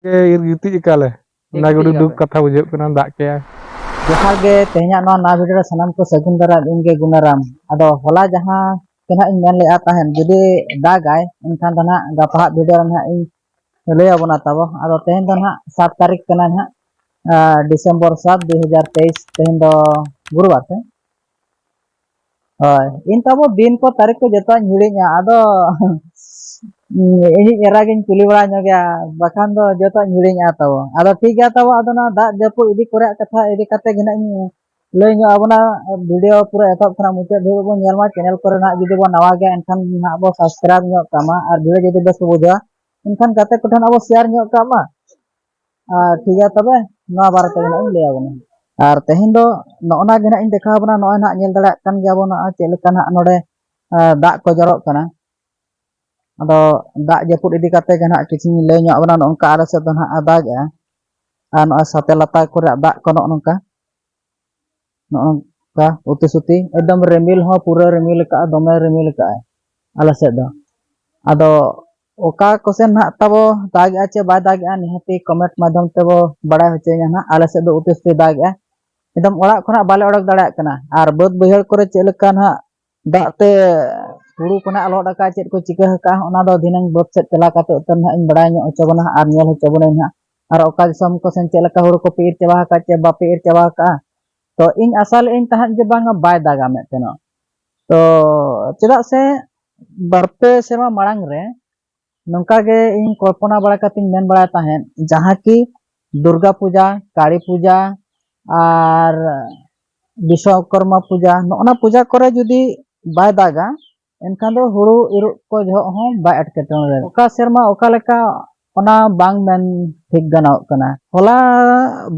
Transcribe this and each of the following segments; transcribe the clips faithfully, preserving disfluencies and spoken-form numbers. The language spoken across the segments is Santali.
ᱜᱮ ᱤᱨ ᱜᱤᱛᱤᱡ ᱟᱠᱟᱫ ᱞᱮ᱾ ᱚᱱᱟ ᱜᱮ ᱟᱹᱰᱤ ᱫᱩᱠ ᱠᱟᱛᱷᱟ ᱵᱩᱡᱷᱟᱹᱜ ᱠᱟᱱᱟ, ᱫᱟᱜ ᱠᱮᱜᱼᱟᱭ᱾ ᱡᱚᱦᱟᱨ ᱜᱮ, ᱛᱮᱦᱮᱧᱟᱜ ᱱᱚᱣᱟ ᱱᱟᱣᱟ ᱵᱷᱤᱰᱤᱭᱳ ᱨᱮ ᱥᱟᱱᱟᱢ ᱠᱚ ᱥᱟᱹᱜᱩᱱ ᱫᱟᱨᱟᱢ, ᱤᱧ ᱜᱮ ᱜᱩᱱᱟᱨᱟᱢ᱾ ᱟᱫᱚ ᱦᱚᱞᱟ ᱡᱟᱦᱟᱸ ᱛᱮ ᱱᱟᱦᱟᱜ ᱤᱧ ᱢᱮᱱ ᱞᱮᱫᱼᱟ ᱛᱟᱦᱮᱸᱫ, ᱡᱩᱫᱤ ᱫᱟᱜᱟᱭ, ᱮᱱᱠᱷᱟᱱ ᱫᱚ ᱱᱟᱦᱟᱜ ᱜᱟᱯᱟ ᱦᱟᱜ ᱵᱷᱤᱰᱤᱭᱳ ᱨᱮ ᱱᱟᱦᱟᱜ ᱤᱧ ᱞᱟᱹᱭ ᱟᱵᱚᱱᱟ ᱛᱟᱵᱚ᱾ ᱟᱫᱚ ᱛᱮᱦᱮᱧ ᱫᱚ ᱱᱟᱦᱟᱜ ᱥᱟᱛ ᱛᱟᱹᱨᱤᱠᱷ ᱠᱟᱱᱟ ᱱᱟᱦᱟᱜ, ᱟᱨ ᱰᱤᱥᱮᱢᱵᱚᱨ ᱥᱟᱛ, ᱫᱩᱭ ᱦᱟᱡᱟᱨ ᱛᱮᱭᱤᱥ, ᱛᱮᱦᱮᱧ ᱫᱚ ᱜᱩᱨᱩᱵᱟᱨ ᱥᱮ? ᱦᱳᱭ, ᱤᱧ ᱛᱟᱵᱚ ᱫᱤᱱ ᱠᱚ ᱛᱟᱹᱨᱤᱠᱷ ᱠᱚ ᱡᱚᱛᱚᱧ ᱦᱤᱲᱤᱧᱟ, ᱟᱫᱚ ᱤᱧᱤᱡ ᱮᱨᱟ ᱜᱤᱧ ᱠᱩᱞᱤ ᱵᱟᱲᱟ ᱧᱚᱜᱮᱭᱟ, ᱵᱟᱠᱷᱟᱱ ᱫᱚ ᱡᱚᱛᱚᱧ ᱦᱤᱲᱤᱧᱟ ᱛᱟᱵᱚ᱾ ᱟᱫᱚ ᱴᱷᱤᱠ ᱜᱮᱭᱟ ᱛᱟᱵᱚ, ᱟᱫᱚ ᱱᱚᱣᱟ ᱫᱟᱜ ᱡᱟᱹᱯᱩᱫ ᱤᱫᱤ ᱠᱚᱨᱮᱭᱟᱜ ᱠᱟᱛᱷᱟ ᱤᱫᱤ ᱠᱟᱛᱮ ᱜᱮ ᱱᱟᱜ ᱤᱧ ᱞᱟᱹᱭ ᱧᱚᱜ ᱟᱵᱚᱱᱟ᱾ ᱵᱷᱤᱰᱤᱭᱳ ᱯᱩᱨᱟᱹ ᱮᱛᱚᱦᱚᱵ ᱠᱷᱚᱱᱟᱜ ᱢᱩᱪᱟᱹᱫ ᱫᱷᱟᱹᱵᱤᱡ ᱵᱚᱱ ᱧᱮᱞ ᱢᱟ᱾ ᱪᱮᱱᱮᱞ ᱠᱚᱨᱮ ᱱᱟᱜ ᱡᱩᱫᱤ ᱵᱚᱱ ᱱᱟᱣᱟ ᱜᱮᱭᱟ, ᱮᱱᱠᱷᱟᱱ ᱱᱟᱜ ᱵᱚ ᱥᱟᱵᱥᱠᱨᱟᱭᱤᱵᱽ ᱧᱚᱜ ᱠᱟᱜ ᱢᱟ, ᱟᱨ ᱵᱷᱤᱰᱤᱭᱳ ᱡᱩᱫᱤ ᱵᱮᱥ ᱵᱚ ᱵᱩᱡᱷᱟᱹᱣᱟ, ᱮᱱᱠᱷᱟᱱ ᱜᱟᱛᱮ ᱠᱚᱴᱷᱮᱱ ᱟᱵᱚ ᱥᱮᱭᱟᱨ ᱧᱚᱜ ᱠᱟᱜ ᱢᱟ᱾ ᱟᱨ ᱴᱷᱤᱠ ᱜᱮᱭᱟ, ᱛᱚᱵᱮ ᱱᱚᱣᱟ ᱵᱟᱨᱮ ᱛᱮᱜᱮ ᱱᱟᱜ ᱤᱧ ᱞᱟᱹᱭ ᱟᱵᱚᱱᱟ᱾ ᱟᱨ ᱛᱮᱦᱮᱧ ᱫᱚ ᱱᱚᱜᱼᱚ ᱱᱟ ᱜᱮ ᱱᱟᱜ ᱤᱧ ᱫᱮᱠᱷᱟᱣ ᱟᱵᱚᱱᱟ᱾ ᱱᱚᱜᱼᱚᱭ ᱱᱟᱜ ᱧᱮᱞ ᱫᱟᱲᱮᱭᱟᱜ ᱠᱟᱱ ᱜᱮᱭᱟ ᱵᱚᱱ, ᱱᱚᱜᱼᱚᱭ ᱪᱮᱫ ᱞᱮᱠᱟ ᱱᱟᱜ ᱱᱚᱰᱮ, ᱟᱸ, ᱫᱟᱜ ᱠᱚ ᱡᱚᱨᱚᱜ ᱠᱟᱱᱟ᱾ ᱟᱫᱚ ᱫᱟᱜ ᱡᱟᱹᱯᱩᱫ ᱤᱫᱤ ᱠᱟᱛᱮ ᱜᱮ ᱱᱟᱜ ᱠᱤᱪᱷᱩᱧ ᱞᱟᱹᱭ ᱧᱚᱜ ᱟᱵᱚᱱᱟ᱾ ᱱᱚᱜᱼᱚ ᱱᱚᱝᱠᱟ ᱟᱞᱮ ᱥᱮᱫ ᱫᱚ ᱱᱟᱜ ᱮ ᱫᱟᱜᱮᱜᱼᱟ᱾ ᱟᱨ ᱱᱚᱜᱼᱚᱭ ᱥᱟᱛᱮ ᱞᱟᱛᱟ ᱠᱚᱨᱮ ᱫᱟᱜ ᱠᱚ ᱱᱚᱜᱼᱚ ᱱᱚᱝᱠᱟ, ᱱᱚᱜᱼᱚ ᱱᱚᱝᱠᱟ ᱩᱛᱤ ᱥᱩᱛᱤ ᱮᱠᱫᱚᱢ ᱨᱤᱢᱤᱞ ᱦᱚᱸ ᱯᱩᱨᱟᱹ ᱨᱤᱢᱤᱞ ᱟᱠᱟᱜᱼᱟ, ᱫᱚᱢᱮ ᱨᱤᱢᱤᱞ ᱟᱠᱟᱜᱼᱟᱭ ᱟᱞᱮ ᱥᱮᱫ ᱫᱚ᱾ ᱟᱫᱚ ᱚᱠᱟ ᱠᱚᱥᱮᱱ ᱱᱟᱦᱟᱜ ᱛᱟᱵᱚ ᱫᱟᱜᱮᱜᱼᱟ ᱪᱮ ᱵᱟᱭ ᱫᱟᱜᱮᱜᱼᱟ, ᱱᱤᱦᱟᱹᱛᱤ ᱠᱚᱢᱮᱱᱴ ᱢᱟᱫᱽᱫᱷᱚᱢ ᱛᱮᱵᱚ ᱵᱟᱲᱟᱭ ᱦᱚᱪᱚᱭᱟ ᱱᱟᱦᱟᱜ᱾ ᱟᱞᱮ ᱥᱮᱫ ᱫᱚ ᱩᱛᱤ ᱥᱩᱛᱤ ᱫᱟᱜᱮᱜᱼᱟ, ᱮᱠᱫᱚᱢ ᱚᱲᱟᱜ ᱠᱷᱚᱱᱟᱜ ᱵᱟᱞᱮ ᱚᱰᱚᱠ ᱫᱟᱲᱮᱭᱟᱜ ᱠᱟᱱᱟ᱾ ᱟᱨ ᱵᱟᱹᱫᱽ ᱵᱟᱹᱭᱦᱟᱹᱲ ᱠᱚᱨᱮ ᱪᱮᱫ ᱞᱮᱠᱟ ᱱᱟᱦᱟᱜ ᱫᱟᱜ ᱛᱮ ᱦᱩᱲᱩ ᱠᱚ ᱱᱟᱦᱟᱜ ᱞᱚᱦᱚᱫ ᱟᱠᱟᱫᱼᱟ, ᱪᱮᱫ ᱠᱚ ᱪᱤᱠᱟᱹ ᱟᱠᱟᱫᱼᱟ, ᱚᱱᱟ ᱫᱚ ᱫᱷᱤᱱᱟᱹᱝ ᱵᱟᱹᱫᱽ ᱥᱮᱫ ᱪᱟᱞᱟᱣ ᱠᱟᱛᱮ ᱩᱛᱟᱹᱨ ᱱᱟᱦᱟᱜ ᱤᱧ ᱵᱟᱲᱟᱭ ᱧᱚᱜ ᱦᱚᱪᱚ ᱵᱚᱱᱟ ᱟᱨ ᱧᱮᱞ ᱦᱚᱪᱚ ᱵᱚᱱᱟᱧ ᱱᱟᱦᱟᱜ᱾ ᱟᱨ ᱚᱠᱟ ᱫᱤᱥᱚᱢ ᱠᱚᱥᱮᱱ ᱪᱮᱫ ᱞᱮᱠᱟ ᱦᱩᱲᱩ ᱠᱚᱯᱮ ᱤᱨ ᱪᱟᱵᱟ ᱟᱠᱟᱫ ᱪᱮ ᱵᱟᱯᱮ ᱤᱨ ᱪᱟᱵᱟ ᱟᱠᱟᱫᱼᱟ? ᱛᱚ ᱤᱧ ᱟᱥᱟ ᱞᱮᱫ ᱟᱹᱧ ᱛᱟᱦᱮᱸᱫ ᱡᱮ ᱵᱟᱝᱟ ᱵᱟᱭ ᱫᱟᱜᱟ ᱢᱮᱱᱛᱮ ᱱᱚᱜ᱾ ᱛᱚ ᱪᱮᱫᱟᱜ ᱥᱮ ᱵᱟᱨ ᱯᱮ ᱥᱮᱨᱢᱟ ᱢᱟᱲᱟᱝ ᱨᱮ ᱱᱚᱝᱠᱟ ᱜᱮ ᱤᱧ ᱠᱚᱞᱯᱚᱱᱟ ᱵᱟᱲᱟ ᱠᱟᱛᱮᱧ ᱢᱮᱱ ᱵᱟᱲᱟᱭ ᱛᱟᱦᱮᱸᱫ, ᱡᱟᱦᱟᱸ ᱠᱤ ᱫᱩᱨᱜᱟ ᱯᱩᱡᱟ, ᱠᱟᱹᱲᱤ ᱯᱩᱡᱟ ᱟᱨ ᱵᱤᱥᱥᱚᱠᱚᱨᱢᱟ ᱯᱩᱡᱟ, ᱱᱚᱜᱼᱚ ᱱᱟ ᱯᱩᱡᱟ ᱠᱚᱨᱮ ᱡᱩᱫᱤ ᱵᱟᱭ ᱫᱟᱜᱟ, ᱮᱱᱠᱷᱟᱱ ᱫᱚ ᱦᱩᱲᱩ ᱤᱨᱚᱜ ᱠᱚ ᱡᱚᱦᱚᱜ ᱦᱚᱸ ᱵᱟᱭ ᱮᱴᱠᱮᱴᱚᱬᱮ ᱫᱟᱲᱮᱭᱟᱜᱼᱟ᱾ ᱚᱠᱟ ᱥᱮᱨᱢᱟ ᱚᱠᱟ ᱞᱮᱠᱟ, ᱚᱱᱟ ᱵᱟᱝ ᱢᱮᱱ ᱴᱷᱤᱠ ᱜᱟᱱᱚᱜ ᱠᱟᱱᱟ᱾ ᱦᱚᱞᱟ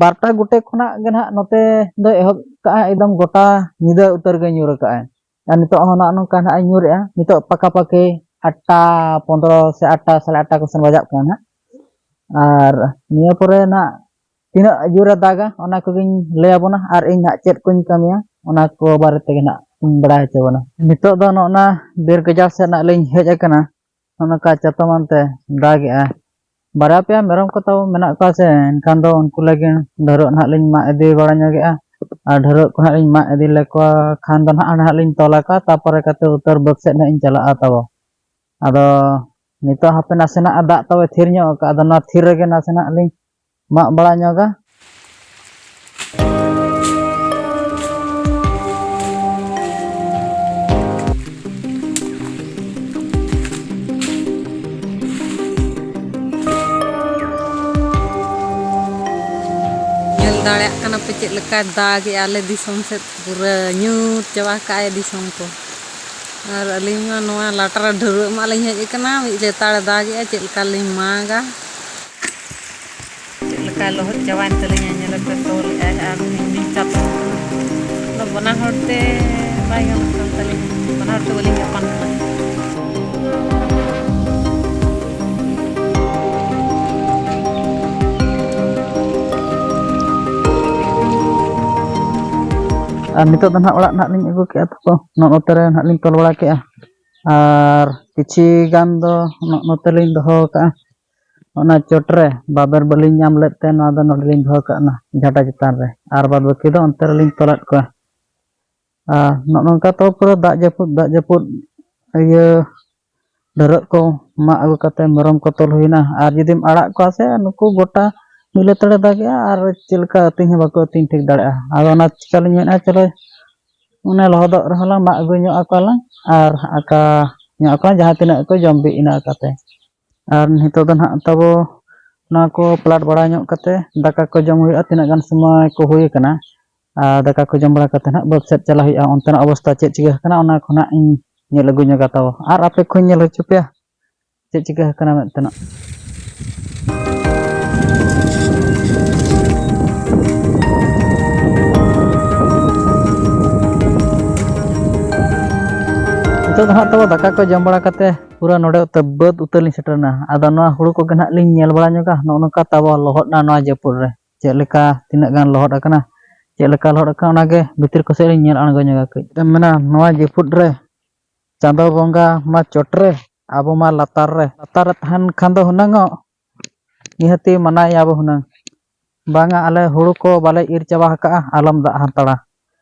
ᱵᱟᱨᱚᱴᱟ ᱜᱚᱴᱮ ᱠᱷᱚᱱᱟᱜ ᱜᱮ ᱱᱟᱦᱟᱜ ᱱᱚᱛᱮ ᱫᱚ ᱮᱦᱚᱵ ᱠᱟᱜᱼᱟ, ᱮᱠᱫᱚᱢ ᱜᱚᱴᱟ ᱧᱤᱫᱟᱹ ᱩᱛᱟᱹᱨ ᱜᱮ ᱧᱩᱨ ᱟᱠᱟᱜᱼᱟᱭ᱾ ᱟᱨ ᱱᱤᱛᱚᱜ ᱦᱚᱸ ᱱᱚᱜᱼᱚ ᱱᱚᱝᱠᱟ ᱱᱟᱦᱟᱜ ᱮ ᱧᱩᱨᱮᱜᱼᱟ᱾ ᱱᱤᱛᱚᱜ ᱯᱟᱠᱟ ᱯᱟᱠᱤ ᱟᱴᱴᱟ ᱯᱚᱱᱫᱽᱨᱚ ᱥᱮ ᱟᱴᱴᱟ, ᱥᱟᱲᱮ ᱟᱴᱴᱟ ᱠᱚ ᱥᱮᱱ ᱵᱟᱡᱟᱜ ᱠᱟᱱᱟ ᱱᱟᱦᱟᱜ᱾ ᱟᱨ ᱱᱤᱭᱟᱹ ᱯᱚᱨᱮ ᱱᱟᱦᱟᱜ ᱛᱤᱱᱟᱹᱜ ᱡᱳᱨᱮ ᱫᱟᱜᱟ, ᱚᱱᱟ ᱠᱚᱜᱮᱧ ᱞᱟᱹᱭ ᱟᱵᱚᱱᱟ᱾ ᱟᱨ ᱤᱧ ᱱᱟᱦᱟᱜ ᱪᱮᱫ ᱠᱚᱧ ᱠᱟᱹᱢᱤᱭᱟ, ᱚᱱᱟ ᱠᱚ ᱵᱟᱨᱮ ᱛᱮᱜᱮ ᱱᱟᱦᱟᱜ ᱤᱧ ᱵᱟᱲᱟᱭ ᱦᱚᱪᱚ ᱵᱚᱱᱟ᱾ ᱱᱤᱛᱚᱜ ᱫᱚ ᱱᱚᱜᱼᱚ ᱱᱟ ᱵᱤᱨ ᱜᱟᱡᱟᱲ ᱥᱮᱫ ᱱᱟᱦᱟᱜ ᱞᱤᱧ ᱦᱮᱡ ᱟᱠᱟᱱᱟ᱾ ᱱᱚᱜᱼᱚ ᱱᱚᱝᱠᱟ ᱪᱟᱛᱚᱢ ᱟᱱᱛᱮ ᱫᱟᱜᱮᱜᱼᱟ᱾ ᱵᱟᱨᱭᱟ ᱯᱮᱭᱟ ᱢᱮᱨᱚᱢ ᱠᱚ ᱛᱟᱵᱚ ᱢᱮᱱᱟᱜ ᱠᱚᱣᱟ ᱥᱮ, ᱮᱱᱠᱷᱟᱱ ᱫᱚ ᱩᱱᱠᱩ ᱞᱟᱹᱜᱤᱫ ᱰᱷᱟᱹᱨᱣᱟᱹᱜ ᱱᱟᱦᱟᱜ ᱞᱤᱧ ᱢᱟᱜ ᱤᱫᱤ ᱵᱟᱲᱟ ᱧᱚᱜᱮᱜᱼᱟ᱾ ᱟᱨ ᱰᱷᱟᱹᱨᱣᱟᱹᱜ ᱠᱚ ᱱᱟᱦᱟᱜ ᱞᱤᱧ ᱢᱟᱜ ᱤᱫᱤ ᱞᱮᱠᱚ ᱠᱷᱟᱱ ᱫᱚ ᱱᱟᱦᱟᱜ, ᱱᱟᱦᱟᱜ ᱞᱤᱧ ᱛᱚᱞ ᱟᱠᱚᱣᱟ, ᱛᱟᱯᱚᱨᱮ ᱠᱟᱛᱮ ᱩᱛᱟᱹᱨ ᱵᱟᱹᱫᱽ ᱥᱮᱫ ᱱᱟᱦᱟᱜ ᱤᱧ ᱪᱟᱞᱟᱜᱼᱟ ᱛᱟᱵᱚ᱾ ᱟᱫᱚ ᱱᱤᱛᱚᱜ ᱦᱟᱯᱮ ᱱᱟᱥᱮᱱᱟᱜ ᱫᱟᱜ ᱛᱟᱵᱚ ᱛᱷᱤᱨ ᱧᱚᱜ ᱟᱠᱟᱫ, ᱟᱫᱚ ᱱᱚᱣᱟ ᱛᱷᱤᱨ ᱨᱮᱜᱮ ᱱᱟᱥᱮᱱᱟᱜ ᱞᱤᱧ ᱢᱟᱜ ᱵᱟᱲᱟ ᱧᱚᱜᱟ᱾ ᱧᱮᱞ ᱫᱟᱲᱮᱭᱟᱜ ᱠᱟᱱᱟ ᱯᱮ ᱪᱮᱫ ᱞᱮᱠᱟᱭ ᱫᱟᱜᱮᱜᱼᱟ ᱟᱞᱮ ᱫᱤᱥᱚᱢ ᱥᱮᱫ, ᱯᱩᱨᱟᱹ ᱧᱩᱛ ᱪᱟᱵᱟ ᱠᱟᱜᱼᱟᱭ ᱫᱤᱥᱚᱢ ᱠᱚ᱾ ᱟᱨ ᱟᱹᱞᱤᱧ ᱢᱟ ᱱᱚᱣᱟ ᱞᱟᱴᱟ ᱨᱮ ᱰᱷᱟᱹᱨᱣᱟᱹᱜ ᱢᱟᱜ ᱞᱤᱧ ᱦᱮᱡ ᱟᱠᱟᱱᱟ, ᱢᱤᱫ ᱞᱮᱛᱟᱲᱮ ᱫᱟᱜᱮᱜᱼᱟ, ᱪᱮᱫ ᱞᱮᱠᱟ ᱞᱤᱧ ᱢᱟᱜᱟ᱾ ᱪᱮᱫ ᱞᱮᱠᱟᱭ ᱞᱚᱦᱚᱫ ᱪᱟᱵᱟᱭᱮᱱ ᱛᱟᱹᱞᱤᱧᱟ, ᱧᱮᱞᱮ ᱯᱮ, ᱛᱚᱞᱮᱜᱼᱟᱭ ᱟᱨ ᱤᱧ ᱞᱤᱧ ᱪᱟᱯᱚᱜ ᱠᱟᱱᱟ᱾ ᱟᱫᱚ ᱵᱟᱱᱟ ᱦᱚᱲ ᱛᱮ ᱵᱟᱭ ᱜᱟᱱᱚᱜ ᱠᱟᱱ ᱛᱟᱹᱞᱤᱧᱟ, ᱵᱟᱱᱟ ᱦᱚᱲ ᱛᱮ ᱵᱟᱹᱞᱤᱧ ᱜᱟᱯᱟᱱ ᱠᱟᱱᱟ᱾ ᱟᱨ ᱱᱤᱛᱚᱜ ᱫᱚ ᱱᱟᱦᱟᱜ ᱚᱲᱟᱜ ᱱᱟᱦᱟᱜ ᱞᱤᱧ ᱟᱹᱜᱩ ᱠᱮᱜᱼᱟ, ᱛᱚ ᱱᱚᱜᱼᱚ ᱱᱚᱛᱮ ᱨᱮ ᱱᱟᱦᱟᱜ ᱞᱤᱧ ᱛᱚᱞ ᱵᱟᱲᱟ ᱠᱮᱜᱼᱟ᱾ ᱟᱨ ᱠᱤᱪᱷᱤ ᱜᱟᱱ ᱫᱚ ᱱᱚᱜᱼᱚ ᱱᱚᱛᱮ ᱞᱤᱧ ᱫᱚᱦᱚ ᱠᱟᱜᱼᱟ᱾ ᱚᱱᱟ ᱪᱚᱴ ᱨᱮ ᱵᱟᱵᱮᱨ ᱵᱟᱹᱞᱤᱧ ᱧᱟᱢ ᱞᱮᱫ ᱛᱮ ᱱᱚᱣᱟ ᱫᱚ ᱱᱚᱰᱮ ᱞᱤᱧ ᱫᱚᱦᱚ ᱠᱟᱜᱼᱟ, ᱚᱱᱟ ᱡᱷᱟᱴᱟ ᱪᱮᱛᱟᱱ ᱨᱮ᱾ ᱟᱨ ᱵᱟᱫ ᱵᱟᱹᱠᱤ ᱫᱚ ᱚᱱᱛᱮ ᱨᱮᱞᱤᱧ ᱛᱚᱞᱟᱫ ᱠᱚᱣᱟ᱾ ᱟᱨ ᱱᱚᱜᱼᱚ ᱱᱚᱝᱠᱟ ᱛᱚ ᱯᱩᱨᱟᱹ ᱫᱟᱜ ᱡᱟᱹᱯᱩᱫ, ᱫᱟᱜ ᱡᱟᱹᱯᱩᱫ ᱤᱭᱟᱹ ᱰᱷᱟᱹᱨᱣᱟᱹᱜ ᱠᱚ ᱢᱟᱜ ᱟᱹᱜᱩ ᱠᱟᱛᱮ ᱢᱮᱨᱚᱢ ᱠᱚ ᱛᱚᱞ ᱦᱩᱭᱱᱟ᱾ ᱟᱨ ᱡᱩᱫᱤᱢ ᱟᱲᱟᱜ ᱠᱚᱣᱟ ᱥᱮ, ᱱᱩᱠᱩ ᱜᱚᱴᱟ ᱢᱤᱫ ᱞᱮᱛᱟᱲᱮ ᱫᱟᱜᱮᱜᱼᱟ ᱟᱨ ᱪᱮᱫ ᱞᱮᱠᱟ ᱟᱹᱛᱤᱧ ᱦᱚᱸ ᱵᱟᱠᱚ ᱟᱹᱛᱤᱧ ᱴᱷᱤᱠ ᱫᱟᱲᱮᱭᱟᱜᱼᱟ᱾ ᱟᱫᱚ ᱚᱱᱟ ᱪᱤᱠᱟᱹᱞᱤᱧ ᱢᱮᱱᱮᱫᱼᱟ, ᱪᱚᱞᱚ ᱚᱱᱮ ᱞᱚᱦᱚᱫᱚᱜ ᱨᱮᱦᱚᱸ ᱞᱟᱝ ᱢᱟᱜ ᱟᱹᱜᱩ ᱧᱚᱜ ᱟᱠᱚᱣᱟᱞᱟᱝ ᱟᱨ ᱟᱠᱟ ᱧᱚᱜ ᱟᱠᱚᱣᱟ ᱡᱟᱦᱟᱸ ᱛᱤᱱᱟᱹᱜ ᱠᱚ ᱡᱚᱢ ᱵᱤᱜ ᱮᱱᱟ ᱟᱠᱟᱛᱮ᱾ ᱟᱨ ᱱᱤᱛᱚᱜ ᱫᱚ ᱱᱟᱦᱟᱜ ᱛᱟᱵᱚ ᱱᱚᱣᱟ ᱠᱚ ᱯᱟᱞᱟᱴ ᱵᱟᱲᱟ ᱧᱚᱜ ᱠᱟᱛᱮ ᱫᱟᱠᱟ ᱠᱚ ᱡᱚᱢ ᱦᱩᱭᱩᱜᱼᱟ, ᱛᱤᱱᱟᱹᱜ ᱜᱟᱱ ᱥᱚᱢᱚᱭ ᱠᱚ ᱦᱩᱭ ᱟᱠᱟᱱᱟ᱾ ᱟᱨ ᱫᱟᱠᱟ ᱠᱚ ᱡᱚᱢ ᱵᱟᱲᱟ ᱠᱟᱛᱮ ᱱᱟᱦᱟᱜ ᱵᱟᱹᱫᱽ ᱥᱮᱫ ᱪᱟᱞᱟᱜ ᱦᱩᱭᱩᱜᱼᱟ, ᱚᱱᱛᱮᱱᱟᱜ ᱚᱵᱚᱥᱛᱟ ᱪᱮᱫ ᱪᱤᱠᱟᱹ ᱟᱠᱟᱱᱟ ᱚᱱᱟ ᱠᱚ ᱱᱟᱦᱟᱜ ᱤᱧ ᱧᱮᱞ ᱟᱹᱜᱩ ᱧᱚᱜᱟ ᱛᱟᱵᱚ᱾ ᱟᱨ ᱟᱯᱮ ᱠᱚᱧ ᱧᱮᱞ ᱦᱚᱪᱚ ᱯᱮᱭᱟ ᱪᱮᱫ ᱪᱤᱠᱟᱹ ᱟᱠᱟᱱᱟ ᱢᱮᱱᱛᱮ ᱱᱟᱜ᱾ ᱱᱤᱛᱚᱜ ᱫᱚ ᱦᱟᱸᱜ ᱛᱟᱵᱚ ᱫᱟᱠᱟ ᱠᱚ ᱡᱚᱢ ᱵᱟᱲᱟ ᱠᱟᱛᱮ ᱯᱩᱨᱟᱹ ᱱᱚᱰᱮ ᱩᱛᱟᱹᱨ ᱵᱟᱹᱫᱽ ᱩᱛᱟᱹᱨ ᱞᱤᱧ ᱥᱮᱴᱮᱨ ᱮᱱᱟ᱾ ᱟᱫᱚ ᱱᱚᱣᱟ ᱦᱩᱲᱩ ᱠᱚᱜᱮ ᱱᱟᱦᱟᱜ ᱞᱤᱧ ᱧᱮᱞ ᱵᱟᱲᱟ ᱧᱚᱜᱟ, ᱱᱚᱜᱼᱚ ᱱᱚᱝᱠᱟ ᱛᱟᱵᱚ ᱞᱚᱦᱚᱫ ᱮᱱᱟ ᱱᱚᱣᱟ ᱡᱟᱹᱯᱩᱫ ᱨᱮ᱾ ᱪᱮᱫ ᱞᱮᱠᱟ ᱛᱤᱱᱟᱹᱜ ᱜᱟᱱ ᱞᱚᱦᱚᱫ ᱟᱠᱟᱱᱟ, ᱪᱮᱫ ᱞᱮᱠᱟ ᱞᱚᱦᱚᱫ ᱟᱠᱟᱱᱟ, ᱚᱱᱟᱜᱮ ᱵᱷᱤᱛᱤᱨ ᱠᱚᱥᱮᱫ ᱞᱤᱧ ᱧᱮᱞ ᱟᱬᱜᱚ ᱧᱚᱜᱟ ᱠᱟᱹᱡ᱾ ᱢᱮᱱᱟ ᱱᱚᱣᱟ ᱡᱟᱹᱯᱩᱫ ᱨᱮ ᱪᱟᱸᱫᱚ ᱵᱚᱸᱜᱟ ᱢᱟ ᱪᱚᱴ ᱨᱮ, ᱟᱵᱚ ᱢᱟ ᱞᱟᱛᱟᱨ ᱨᱮ᱾ ᱞᱟᱛᱟᱨ ᱨᱮ ᱛᱟᱦᱮᱱ ᱠᱷᱟᱱ ᱫᱚ ᱦᱩᱱᱟᱹᱝᱚᱜ, ᱱᱤᱦᱟᱹᱛᱤ ᱢᱟᱱᱟᱭᱮᱭᱟ ᱵᱚ ᱦᱩᱱᱟᱹᱝ, ᱵᱟᱝᱟ ᱟᱞᱮ ᱦᱩᱲᱩ ᱠᱚ ᱵᱟᱞᱮ ᱤᱨ ᱪᱟᱵᱟ ᱟᱠᱟᱜᱼᱟ, ᱟᱞᱚᱢ ᱫᱟᱜ ᱦᱟᱛᱟᱲᱟ᱾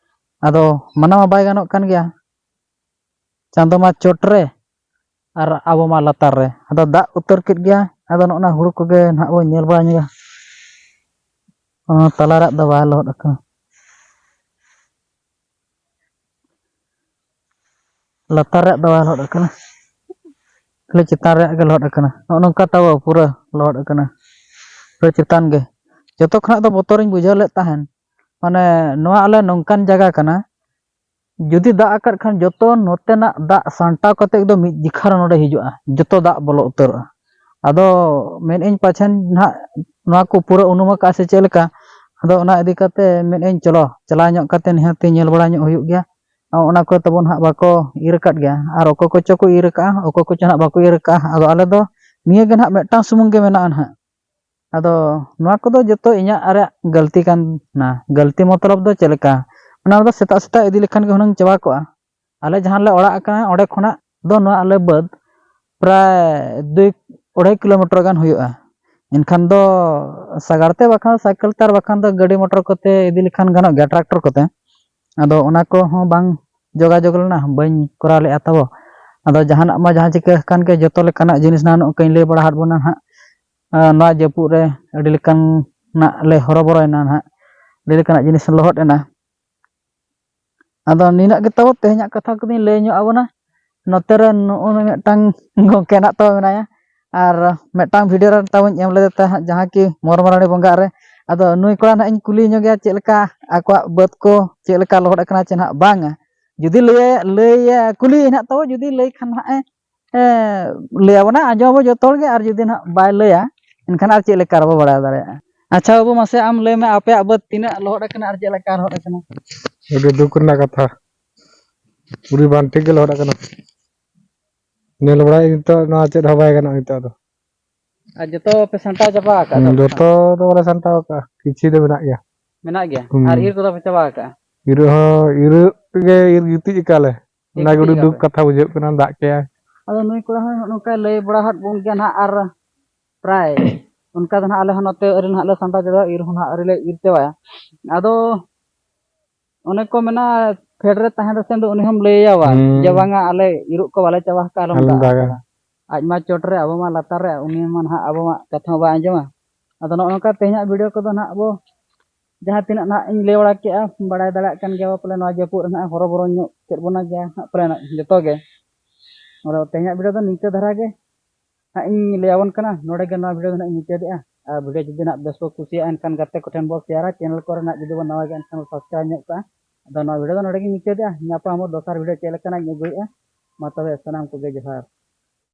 ᱟᱫᱚ ᱢᱟᱱᱟ ᱢᱟ ᱵᱟᱭ ᱜᱟᱱᱚᱜ ᱠᱟᱱ ᱜᱮᱭᱟ, ᱪᱟᱸᱫᱚ ᱢᱟ ᱪᱚᱴ ᱨᱮ ᱟᱨ ᱟᱵᱚ ᱢᱟ ᱞᱟᱛᱟᱨ ᱨᱮ᱾ ᱟᱫᱚ ᱫᱟᱜ ᱩᱛᱟᱹᱨ ᱠᱮᱫ ᱜᱮᱭᱟ᱾ ᱟᱫᱚ ᱱᱚᱜᱼᱚ ᱱᱟ ᱦᱩᱲᱩ ᱠᱚᱜᱮ ᱱᱟᱦᱟᱜ ᱵᱚᱱ ᱧᱮᱞ ᱵᱟᱲᱟ ᱧᱚᱜᱟ᱾ ᱚ, ᱛᱟᱞᱟ ᱨᱮᱭᱟᱜ ᱫᱚ ᱵᱟᱭ ᱞᱚᱦᱚᱫ ᱟᱠᱟᱱᱟ, ᱞᱟᱛᱟᱨ ᱨᱮᱭᱟᱜ ᱫᱚ ᱵᱟᱭ ᱞᱚᱦᱚᱫ ᱟᱠᱟᱱᱟ, ᱠᱷᱟᱹᱞᱤ ᱪᱮᱛᱟᱱ ᱨᱮᱭᱟᱜ ᱜᱮ ᱞᱚᱦᱚᱫ ᱟᱠᱟᱱᱟ᱾ ᱱᱚᱜᱼᱚ ᱱᱚᱝᱠᱟ ᱛᱟᱵᱚ ᱯᱩᱨᱟᱹ ᱞᱚᱦᱚᱫ ᱟᱠᱟᱱᱟ, ᱯᱩᱨᱟᱹ ᱪᱮᱛᱟᱱ ᱜᱮ᱾ ᱡᱚᱛᱚ ᱠᱷᱚᱱᱟᱜ ᱫᱚ ᱵᱚᱛᱚᱨᱤᱧ ᱵᱩᱡᱷᱟᱹᱣ ᱞᱮᱫ ᱛᱟᱦᱮᱱ, ᱢᱟᱱᱮ ᱱᱚᱣᱟ ᱟᱞᱮ ᱱᱚᱝᱠᱟᱱ ᱡᱟᱭᱜᱟ ᱠᱟᱱᱟ, ᱡᱩᱫᱤ ᱫᱟᱜ ᱟᱠᱟᱫ ᱠᱷᱟᱱ ᱡᱚᱛᱚ ᱱᱚᱛᱮᱱᱟᱜ ᱫᱟᱜ ᱥᱟᱢᱴᱟᱣ ᱠᱟᱛᱮ ᱮᱠᱫᱚᱢ ᱢᱤᱫ ᱡᱤᱠᱷᱟ ᱨᱮ ᱱᱚᱰᱮ ᱦᱤᱡᱩᱜᱼᱟ, ᱡᱚᱛᱚ ᱫᱟᱜ ᱵᱚᱞᱚ ᱩᱛᱟᱹᱨᱚᱜᱼᱟ᱾ ᱟᱫᱚ ᱢᱮᱱᱮᱫ ᱟᱹᱧ ᱯᱟᱪᱷᱮᱱ ᱱᱟᱦᱟᱜ ᱱᱚᱣᱟ ᱠᱚ ᱯᱩᱨᱟᱹ ᱩᱱᱩᱢ ᱟᱠᱟᱫᱼᱟ ᱥᱮ ᱪᱮᱫ ᱞᱮᱠᱟ? ᱟᱫᱚ ᱚᱱᱟ ᱤᱫᱤ ᱠᱟᱛᱮ ᱢᱮᱱᱮᱫ ᱟᱹᱧ ᱪᱚᱞᱚ ᱪᱟᱞᱟᱣ ᱧᱚᱜ ᱠᱟᱛᱮ ᱱᱤᱦᱟᱹᱛᱤ ᱧᱮᱞ ᱵᱟᱲᱟ ᱧᱚᱜ ᱦᱩᱭᱩᱜ ᱜᱮᱭᱟ᱾ ᱚᱱᱟ ᱠᱚ ᱛᱟᱵᱚᱱ ᱦᱟᱸᱜ ᱵᱟᱠᱚ ᱤᱨ ᱟᱠᱟᱫ ᱜᱮᱭᱟ, ᱟᱨ ᱚᱠᱚᱭ ᱠᱚᱪᱚ ᱠᱚ ᱤᱨ ᱟᱠᱟᱫᱼᱟ, ᱚᱠᱚᱭ ᱠᱚᱪᱚ ᱦᱟᱸᱜ ᱵᱟᱠᱚ ᱤᱨ ᱟᱠᱟᱫᱼᱟ᱾ ᱟᱫᱚ ᱟᱞᱮ ᱫᱚ ᱱᱤᱭᱟᱹ ᱜᱮ ᱱᱟᱦᱟᱜ ᱢᱤᱫᱴᱟᱝ ᱥᱩᱢᱩᱝ ᱜᱮ ᱢᱮᱱᱟᱜᱼᱟ ᱱᱟᱦᱟᱜ᱾ ᱟᱫᱚ ᱱᱚᱣᱟ ᱠᱚᱫᱚ ᱡᱚᱛᱚ ᱤᱧᱟᱹᱜ ᱟᱨᱟᱜ ᱜᱟᱹᱞᱛᱤ ᱠᱟᱱᱟ᱾ ᱜᱟᱹᱞᱛᱤ ᱢᱚᱛᱞᱚᱵ ᱫᱚ ᱪᱮᱫ ᱞᱮᱠᱟ? ᱚᱱᱟ ᱫᱚ ᱥᱮᱛᱟᱜ ᱥᱮᱛᱟᱜ ᱤᱫᱤ ᱞᱮᱠᱷᱟᱱ ᱜᱮ ᱦᱩᱱᱟᱹᱝ ᱪᱟᱵᱟ ᱠᱚᱜᱼᱟ᱾ ᱟᱞᱮ ᱡᱟᱦᱟᱸ ᱞᱮ ᱚᱲᱟᱜ ᱟᱠᱟᱱᱟ, ᱚᱸᱰᱮ ᱠᱷᱚᱱᱟᱜ ᱫᱚ ᱱᱚᱣᱟ ᱟᱞᱮ ᱵᱟᱹᱫᱽ ᱯᱨᱟᱭ ᱫᱩᱭ ᱟᱹᱲᱟᱹᱭ ᱠᱤᱞᱳᱢᱤᱴᱟᱨ ᱜᱟᱱ ᱦᱩᱭᱩᱜᱼᱟ᱾ ᱮᱱᱠᱷᱟᱱ ᱫᱚ ᱥᱟᱜᱟᱲ ᱛᱮ ᱵᱟᱠᱷᱟᱱ ᱥᱟᱭᱠᱮᱞ ᱛᱮ ᱟᱨ ᱵᱟᱠᱷᱟᱱ ᱫᱚ ᱜᱟᱹᱰᱤ ᱢᱚᱴᱚᱨ ᱠᱚᱛᱮ ᱤᱫᱤ ᱞᱮᱠᱷᱟᱱ ᱜᱟᱱᱚᱜ ᱜᱮᱭᱟ, ᱴᱨᱟᱠᱴᱚᱨ ᱠᱚᱛᱮ᱾ ᱟᱫᱚ ᱚᱱᱟ ᱠᱚᱦᱚᱸ ᱵᱟᱝ ᱡᱳᱜᱟᱡᱳᱜᱽ ᱞᱮᱱᱟ, ᱵᱟᱹᱧ ᱠᱚᱨᱟᱣ ᱞᱮᱫᱼᱟ ᱛᱟᱵᱚ᱾ ᱟᱫᱚ ᱡᱟᱦᱟᱱᱟᱜ ᱢᱟ ᱡᱟᱦᱟᱸ ᱪᱤᱠᱟᱹ ᱟᱠᱟᱱ ᱜᱮ, ᱡᱚᱛᱚ ᱞᱮᱠᱟᱱᱟᱜ ᱡᱤᱱᱤᱥ ᱱᱟᱦᱟᱜ ᱱᱚᱜᱼᱚ ᱱᱚᱝᱠᱟᱧ ᱞᱟᱹᱭ ᱵᱟᱲᱟ ᱟᱫ ᱵᱚᱱᱟ ᱱᱟᱦᱟᱜ᱾ ᱟᱨ ᱱᱚᱣᱟ ᱡᱟᱹᱯᱩᱫ ᱨᱮ ᱟᱹᱰᱤ ᱞᱮᱠᱟᱱᱟᱜ ᱞᱮ ᱦᱚᱨᱚᱵᱚᱨᱚᱭᱮᱱᱟ ᱱᱟᱦᱟᱜ, ᱟᱹᱰᱤ ᱞᱮᱠᱟᱱᱟᱜ ᱡᱤᱱᱤᱥ ᱞᱚᱦᱚᱫ ᱮᱱᱟ᱾ ᱟᱫᱚ ᱱᱤᱱᱟᱹᱜ ᱜᱮ ᱛᱟᱵᱚ ᱛᱮᱦᱮᱧᱟᱜ ᱠᱟᱛᱷᱟ ᱠᱚᱫᱚᱧ ᱞᱟᱹᱭ ᱧᱚᱜ ᱟᱵᱚᱱᱟ᱾ ᱱᱚᱛᱮ ᱨᱮ ᱱᱚᱜᱼᱚᱭ ᱢᱤᱫᱴᱟᱝ ᱜᱚᱢᱠᱮ ᱱᱟᱜ ᱛᱟᱵᱚ ᱢᱮᱱᱟᱭᱟ, ᱟᱨ ᱢᱤᱫᱴᱟᱝ ᱵᱷᱤᱰᱤᱭᱳ ᱨᱮ ᱛᱟᱵᱚᱧ ᱮᱢ ᱞᱮᱫᱮ ᱛᱟᱦᱮᱸᱫ, ᱡᱟᱦᱟᱸ ᱠᱤ ᱢᱚᱨᱢᱟᱨᱟᱱᱤ ᱵᱚᱸᱜᱟ ᱨᱮ᱾ ᱟᱫᱚ ᱱᱩᱭ ᱠᱚᱲᱟ ᱱᱟᱜ ᱤᱧ ᱠᱩᱞᱤ ᱧᱚᱜᱮᱭᱟ ᱪᱮᱫ ᱞᱮᱠᱟ ᱟᱠᱚᱣᱟᱜ ᱵᱟᱹᱫᱽ ᱠᱚ ᱪᱮᱫ ᱞᱮᱠᱟ ᱞᱚᱦᱚᱫ ᱟᱠᱟᱱᱟ ᱪᱮ ᱱᱟᱜ ᱵᱟᱝᱟ᱾ ᱡᱩᱫᱤ ᱞᱟᱹᱭ ᱞᱟᱹᱭ ᱠᱩᱞᱤᱭᱮ ᱱᱟᱜ ᱛᱟᱵᱚ, ᱡᱩᱫᱤ ᱞᱟᱹᱭ ᱠᱷᱟᱱ ᱱᱟᱜ ᱮ ᱮ, ᱞᱟᱹᱭ ᱟᱵᱚᱱᱟ, ᱟᱸᱡᱚᱢ ᱟᱵᱚ ᱡᱚᱛᱚ ᱦᱚᱲ ᱜᱮ᱾ ᱟᱨ ᱡᱩᱫᱤ ᱱᱟᱦᱟᱜ ᱵᱟᱭ ᱞᱟᱹᱭᱟ, ᱮᱱᱠᱷᱟᱱ ᱟᱨ ᱪᱮᱫ ᱞᱮᱠᱟ ᱨᱮᱵᱚ ᱵᱟᱲᱟᱭ ᱫᱟᱲᱮᱭᱟᱜᱼᱟ? ᱟᱪᱪᱷᱟ ᱵᱟᱹᱵᱩ, ᱢᱟᱥᱮ ᱟᱢ ᱞᱟᱹᱭ ᱢᱮ, ᱟᱯᱮᱭᱟᱜ ᱵᱟᱹᱫᱽ ᱛᱤᱱᱟᱹᱜ ᱞᱚᱦᱚᱫ ᱟᱠᱟᱱᱟ ᱟᱨ ᱪᱮᱫ ᱞᱮᱠᱟ ᱞᱚᱦᱚᱫ ᱟᱠᱟᱱᱟ? ᱟᱹᱰᱤ ᱫᱩᱠ ᱨᱮᱱᱟᱜ ᱠᱟᱛᱷᱟ, ᱯᱩᱨᱟᱹ ᱵᱟᱝ ᱴᱷᱤᱠ ᱜᱮ ᱞᱚᱦᱚᱫ ᱟᱠᱟᱱᱟ᱾ ᱧᱮᱞ ᱵᱟᱲᱟᱭ ᱱᱤᱛᱚᱜ ᱱᱚᱣᱟ ᱪᱮᱫ ᱦᱚᱸ ᱵᱟᱭ ᱜᱟᱱᱚᱜᱼᱟ ᱱᱤᱛᱚᱜ ᱫᱚ᱾ ᱟᱨ ᱡᱚᱛᱚ ᱯᱮ ᱥᱟᱢᱴᱟᱣ ᱪᱟᱵᱟ ᱟᱠᱟᱫᱼᱟ ᱦᱩᱸ, ᱛᱚ? ᱡᱚᱛᱚ ᱫᱚ ᱵᱟᱞᱮ ᱥᱟᱢᱴᱟᱣ ᱟᱠᱟᱫᱼᱟ, ᱠᱤᱪᱷᱤ ᱫᱚ ᱢᱮᱱᱟᱜ ᱜᱮᱭᱟ᱾ ᱢᱮᱱᱟᱜ ᱜᱮᱭᱟ? ᱦᱩᱸ᱾ ᱟᱨ ᱤᱨ ᱠᱚᱫᱚ ᱯᱮ ᱪᱟᱵᱟ ᱟᱠᱟᱫᱼᱟ? ᱤᱨᱚᱜ ᱦᱚᱸ ᱤᱨᱚᱜ ᱜᱮ, ᱤᱨ ᱜᱤᱛᱤᱡ ᱟᱠᱟᱫ ᱞᱮ᱾ ᱤᱨ ᱚᱱᱟ ᱜᱮ ᱜᱤᱛᱤᱡ ᱟᱹᱰᱤ ᱟᱠᱟᱫ ᱫᱩᱠ ᱯᱮ? ᱠᱟᱛᱷᱟ ᱵᱩᱡᱷᱟᱹᱜ ᱠᱟᱱᱟ, ᱫᱟᱜ ᱠᱮᱜᱼᱟᱭ᱾ ᱟᱫᱚ ᱱᱩᱭ ᱠᱚᱲᱟ ᱦᱚᱸ ᱱᱚᱜᱼᱚ ᱱᱚᱝᱠᱟᱭ ᱞᱟᱹᱭ ᱵᱟᱲᱟ ᱟᱫ ᱵᱚᱱ ᱜᱮᱭᱟ ᱱᱟᱦᱟᱜ, ᱟᱨ ᱯᱨᱟᱭ ᱚᱱᱠᱟ ᱫᱚ ᱱᱟᱦᱟᱜ ᱟᱞᱮ ᱦᱚᱸ ᱱᱚᱛᱮ ᱟᱹᱣᱨᱤ ᱱᱟᱦᱟᱜ ᱞᱮ ᱥᱟᱢᱴᱟᱣ ᱪᱟᱵᱟᱭᱟ, ᱤᱨ ᱦᱚᱸ ᱱᱟᱦᱟᱜ ᱟᱹᱣᱨᱤ ᱞᱮ ᱤᱨ ᱪᱟᱵᱟᱭᱟ᱾ ᱟᱫᱚ ᱚᱱᱮ ᱠᱚ ᱢᱮᱱᱟ, ᱯᱷᱮᱰ ᱨᱮ ᱛᱟᱦᱮᱸ ᱫᱚ ᱥᱮᱱ ᱫᱚ ᱩᱱᱤ ᱦᱚᱸᱢ ᱞᱟᱹᱭ ᱟᱭᱟ ᱵᱟᱝ, ᱦᱩᱸ᱾ ᱡᱮ ᱵᱟᱝᱟ ᱟᱞᱮ ᱤᱨᱚᱜ ᱠᱚ ᱵᱟᱞᱮ ᱪᱟᱵᱟ ᱟᱠᱟᱫᱼᱟ, ᱟᱞᱚᱢ ᱟᱞᱚᱢ ᱫᱟᱜ ᱫᱟᱜᱟ᱾ ᱟᱠᱟᱫᱟ᱾ ᱟᱡ ᱢᱟ ᱪᱚᱴ ᱨᱮ, ᱟᱵᱚ ᱢᱟ ᱞᱟᱛᱟᱨ ᱨᱮ, ᱩᱱᱤ ᱢᱟ ᱱᱟᱦᱟᱜ ᱟᱵᱚᱣᱟᱜ ᱠᱟᱛᱷᱟ ᱦᱚᱸ ᱵᱟᱭ ᱟᱸᱡᱚᱢᱟ᱾ ᱟᱫᱚ ᱱᱚᱜᱼᱚ ᱱᱚᱝᱠᱟ ᱛᱮᱦᱮᱧᱟᱜ ᱵᱷᱤᱰᱤᱭᱳ ᱠᱚᱫᱚ ᱱᱟᱦᱟᱜ ᱵᱚ ᱡᱟᱦᱟᱸ ᱛᱤᱱᱟᱹᱜ ᱱᱟᱦᱟᱜ ᱤᱧ ᱞᱟᱹᱭ ᱵᱟᱲᱟ ᱠᱮᱜᱼᱟ, ᱵᱟᱲᱟᱭ ᱫᱟᱲᱮᱭᱟᱜ ᱠᱟᱱ ᱜᱮᱭᱟ ᱯᱟᱞᱮ ᱱᱚᱣᱟ ᱡᱟᱹᱯᱩᱫ ᱨᱮ ᱱᱟᱦᱟᱜ ᱦᱚᱨᱚᱵᱚᱨᱚ ᱧᱚᱜ ᱠᱮᱫ ᱵᱚᱱᱟ ᱜᱮᱭᱟ ᱱᱟᱦᱟᱜ ᱯᱟᱞᱮ ᱱᱟᱦᱟᱜ ᱡᱚᱛᱚ ᱜᱮ᱾ ᱟᱫᱚ ᱛᱮᱦᱮᱧᱟᱜ ᱵᱷᱤᱰᱤᱭᱳ ᱫᱚ ᱱᱤᱝᱠᱟᱹ ᱫᱷᱟᱨᱟ ᱜᱮ ᱱᱟᱦᱟᱜ ᱤᱧ ᱞᱟᱹᱭ ᱟᱵᱚᱱ ᱠᱟᱱᱟ᱾ ᱱᱚᱰᱮ ᱜᱮ ᱱᱚᱣᱟ ᱵᱷᱤᱰᱤᱭᱳ ᱫᱚ ᱱᱟᱦᱟᱜ ᱤᱧ ᱢᱩᱪᱟᱹᱫᱮᱜᱼᱟ᱾ ᱟᱨ ᱵᱷᱤᱰᱤᱭᱳ ᱡᱩᱫᱤ ᱱᱟᱦᱟᱜ ᱵᱮᱥ ᱠᱚ ᱠᱩᱥᱤᱭᱟᱜᱼᱟ, ᱮᱱᱠᱷᱟᱱ ᱜᱟᱛᱮ ᱠᱚᱴᱷᱮᱱ ᱵᱚ ᱥᱮᱭᱟᱨᱟ᱾ ᱪᱮᱱᱮᱞ ᱠᱚᱨᱮ ᱱᱟᱦᱟᱜ ᱡᱩᱫᱤ ᱵᱚᱱ ᱱᱟᱣᱟ ᱜᱮᱭᱟ, ᱮᱱᱠᱷᱟᱱ ᱵᱚ ᱥᱟᱵᱥᱠᱨᱟᱭᱤᱵᱽ ᱧᱚᱜ ᱠᱟᱜᱼᱟ᱾ ᱟᱫᱚ ᱱᱚᱣᱟ ᱵᱷᱤᱰᱤᱭᱳ ᱫᱚ ᱱᱚᱰᱮ ᱜᱮᱧ ᱢᱩᱪᱟᱹᱫᱮᱜᱼᱟ᱾ ᱧᱟᱯᱟᱢ ᱟᱵᱚ ᱫᱚᱥᱟᱨ ᱵᱷᱤᱰᱤᱭᱳ ᱪᱮᱫ ᱞᱮᱠᱟᱱᱟᱜ ᱤᱧ ᱟᱹᱜᱩᱭᱮᱫᱼᱟ᱾ ᱢᱟ ᱛᱚᱵᱮ ᱥᱟᱱᱟᱢ ᱠᱚᱜᱮ ᱡᱚᱦᱟᱨ᱾